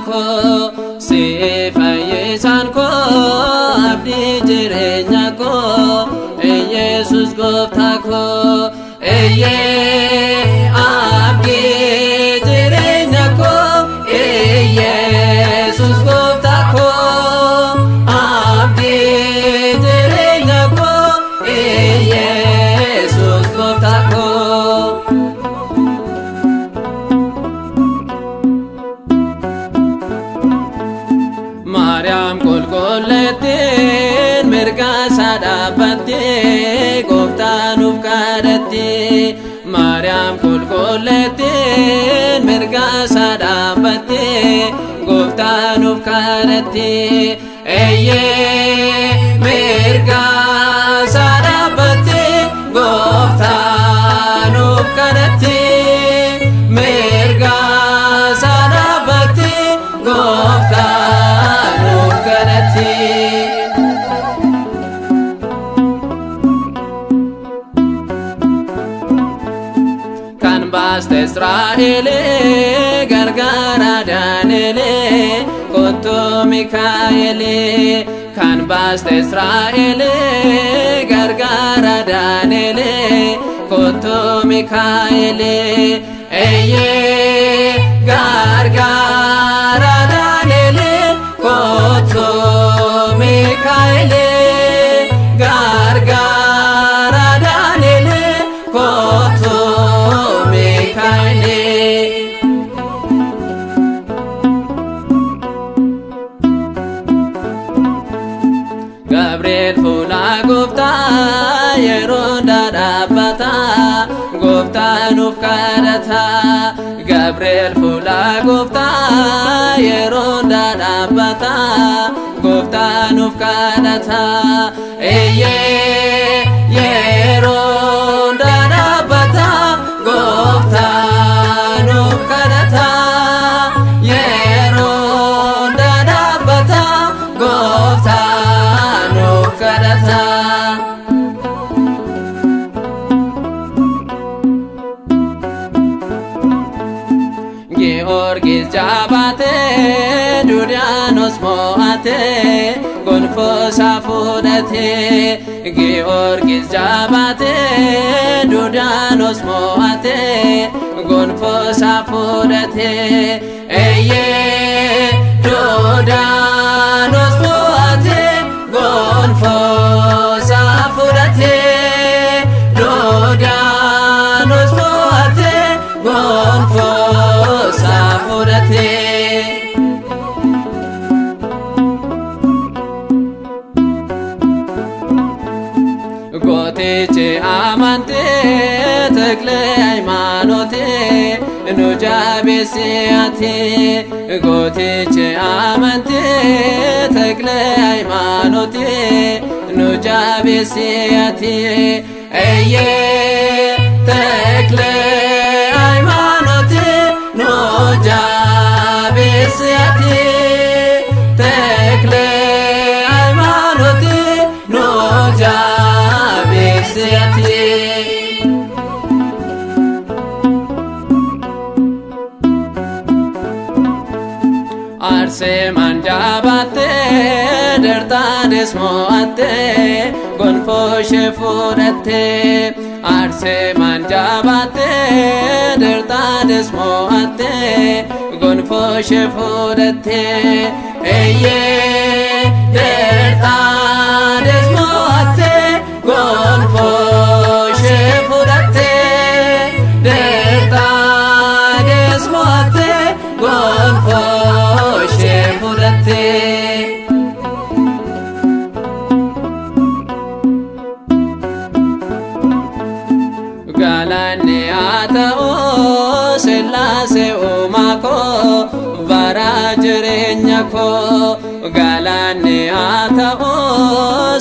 gooftaa koo, si fayyisaan koo, abdii jireenya koo, Yesus gooftaa koo. Eeyyee abdii jireenya koo, Yesus gooftaa koo, abdii jireenya koo, Yesus gooftaa koo. Maariyaam qulqulleettiin mirga isaa dhaabbattee gooftaa nuuf kadhatti. Maariyaam qulqulleettiin mirga isaa dhaabbattee gooftaa nuuf kadhatti. Eeyyee mirga isaa dhaabbattee gooftaa nuuf kadhatti. Mirga isaa dhaabbattee gooftaa nuuf kadhatti. Kan baaste Israa'elee gargaara Daani'elee kottu Mikaa'elee. Kan baaste Israa'elee gargaara Daani'elee kottu Mikaa'elee. Eeyyee gargaara Daani'elee kottu Mikaa'elee. Gargaara Daani'elee kottu Mikaa'elee. Gabriel fuula gooftaa yeroo dhaabbata gooftaa nuuf kadhata. Gabriel fuula gooftaa yeroo dhaabbata gooftaa nuuf kadhata. Eeyyee yeroo dhaabbata gooftaa nuuf kadhata. Yeroo dhaabbata gooftaa nuuf kadhata. Giyoorgis jabaatee Duudiyaanos mo'atee gonfoo isaa fudhatee. Giyoorgis jabaatee Duudiyaanos mo'atee gonfoo isaa fudhatee. Eeyyee Duudiyaanos mo'atee gonfoo isaa fudhatee. Duudiyaanos mo'atee gonfoo isaa fudhatee. Gootichi amantee ተክለ ሃይማኖቴ nu jabeessiate. Gootichi amantee ተክለ ሃይማኖቴ nu jabeessiate. Eeyyee ተክለ ሃይማኖቴ nu jabeessiate. ተክለ ሃይማኖቴ nu jabeessiate. Arseemaan jaabattee Dertaades mo'attee gonfoo ishee fudhattee. Arseemaan jaabattee Dertaades mo'attee gonfoo ishee fudhattee. Eeyyee Dertaades mo'attee gonfoo ishee fudhattee. Dertaades mo'attee gonfoo ishee fudhattee. Galanni haa ta'u Sillaasee uumaa koo bara jireenya koo. Galanni haa ta'u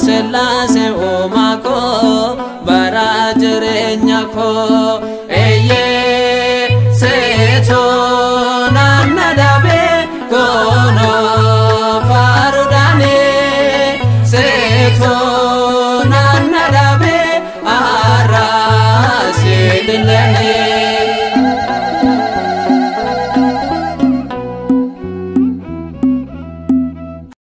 Sillaasee uumaa koo bara jireenya koo. Eeyyee seetoo naanna dabee koonoo faaruudhaanii. Seetoo naanna dabee arraas ilillee.